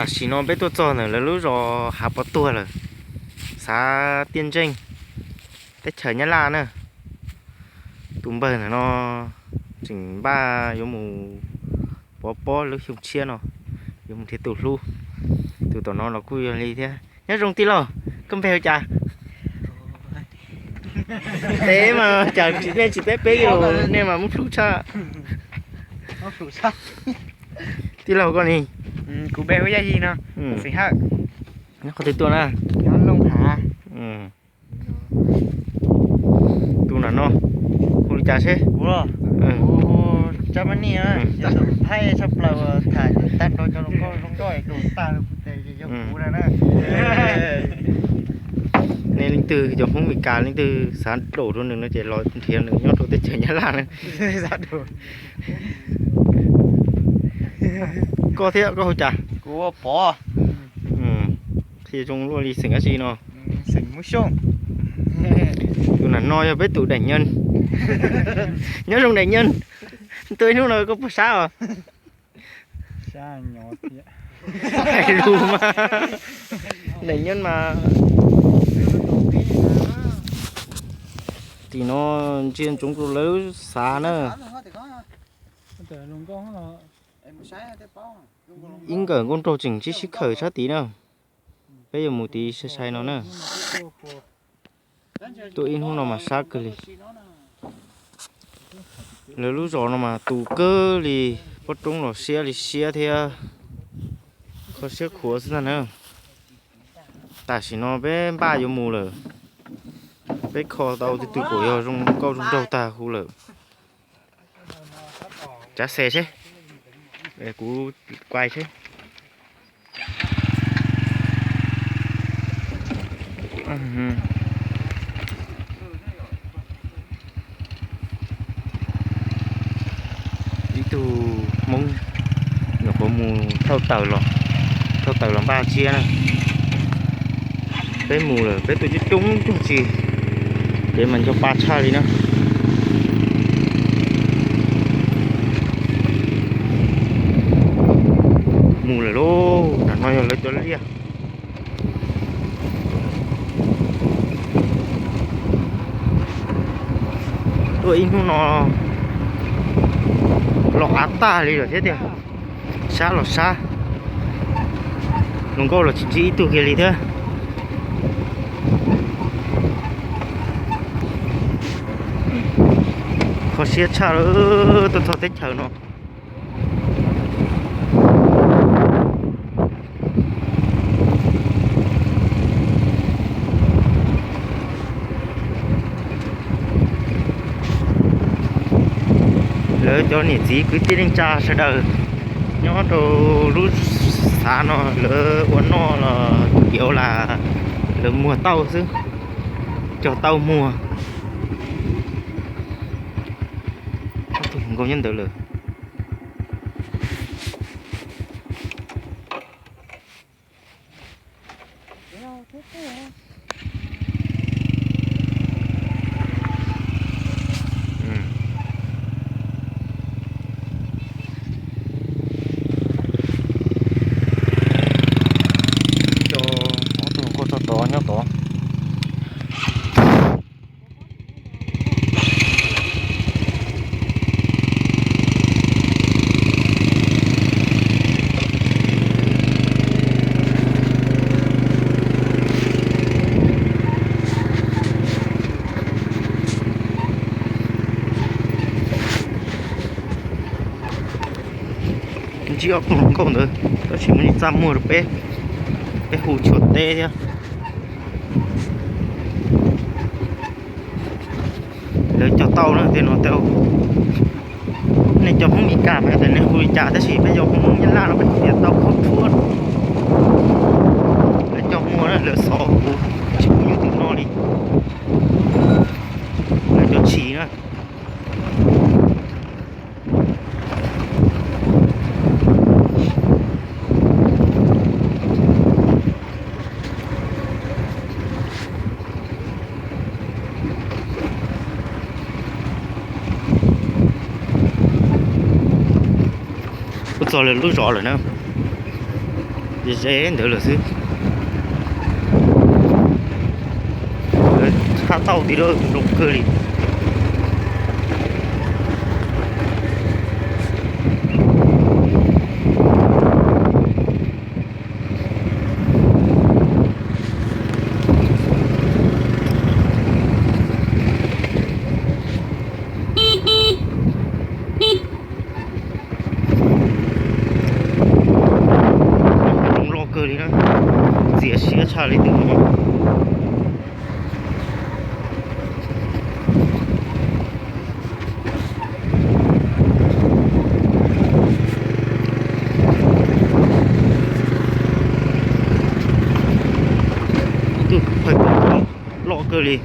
Tam sim no peb tuaj txog ntawm lawv lub zos Hav Pov Tuag lawm, xav Tiaj Ntseej, teb chaws Nyab Laj na. Tus npawg ntawm no tseem npaj yuav mus pov pob lub xyoo tshiab no, yuav mus nrhiav tus hlub. Tus tom no los kuj yog li thiab. Nyob zoo tij laug, koj npe hu cas? Teb mas cas nej tsis teb peb li, nej mas muab plhus tshaj. Tij laug koj ni? Kuv npe hu Yaj Yig no, Xeem Hawj. Nyob qhov twg tuaj na? Tus nram no hu li cas seb? Nej leej twg cov Hmoob Mes Kas leej twg xav daus rau nws no ces los nrhiav nws nyob rau teb chaws Nyab Laj na. Koj thiab, koj hu cas? Qhia zoo luaj li xeem dab tsi no? Tus nram no yog peb tus daim nyaj. Nyob zoo daim nyaj, tuaj ib hnub no koj puas sab os? Hais lus mas, daim nyaj mas. Tim no ntsia ntsoov rau lawv xav na. Ib nkawm nkauj nraug tseem sib sib khawm sab tid na. Peb yuav mus tid sai sai no na. Tuaj ib hnub no mas sab kawg li. Lawv lub zos no mas tus kawg li, pob roob los siab li siab thiab, kho siab khuav xwb ntag na. Tam sim no peb npaj yuav mus lawm, peb kho tau tus twg pom yog zoo nkauj zoo nraug tag hu lawm. Tsav xes seb, kuv kuaj seb. Ib tug Hmoob nyuam qhuav mus thauj taws los, thauj taws los npaj tsiab na. Peb mus lawm peb tuaj coob coob cuag tsi, kev mas nco pa tshaj li na. Mus lawm lauj, nram no yog lawv cov liaj. Tuaj ib hnub no los av tag li lawm thiab tiag. Sab los sab, hluas nkauj los tsis ntsib ib tug kiag li thiab. Kho siab tshaj lawm, tuaj txog teb chaws no. Lawv cov niam txiv kwv tij neej tsa sawv daws nyob rau lub xav no lawv ua noj los yauv las lawv muag tauj xwb, cog tauj muag. Ob tug hluas nkauj nyob ntawd lawm. Cov ob tug hluas nkauj tso tod nyob tod. Ntsib ob tug hluas nkauj ntawd tab sis muaj ib txaj muag rau peb, peb hu tshuaj teb thiab. Lawv cog tauj na, tej no tau. Nej cov Hmoob Mes Kas mas yog tias nej hu li cas tab sis peb cov Hmoob Nyab Laj no peb hu tias tauj khaub rhuab. Lawv cog muag na, lawv xov kuv tsis pom nyuj twm no li. Lawv cov tshis na. Tuaj txog lawv lub zos lawm na. Ze ze ntawd lawm xwb. Tshaj tauj tim lawm, nroo kawg li. Nroo loj kawg li na, ntxim siab tshaj li tus no. Tus phaj loj kawg li.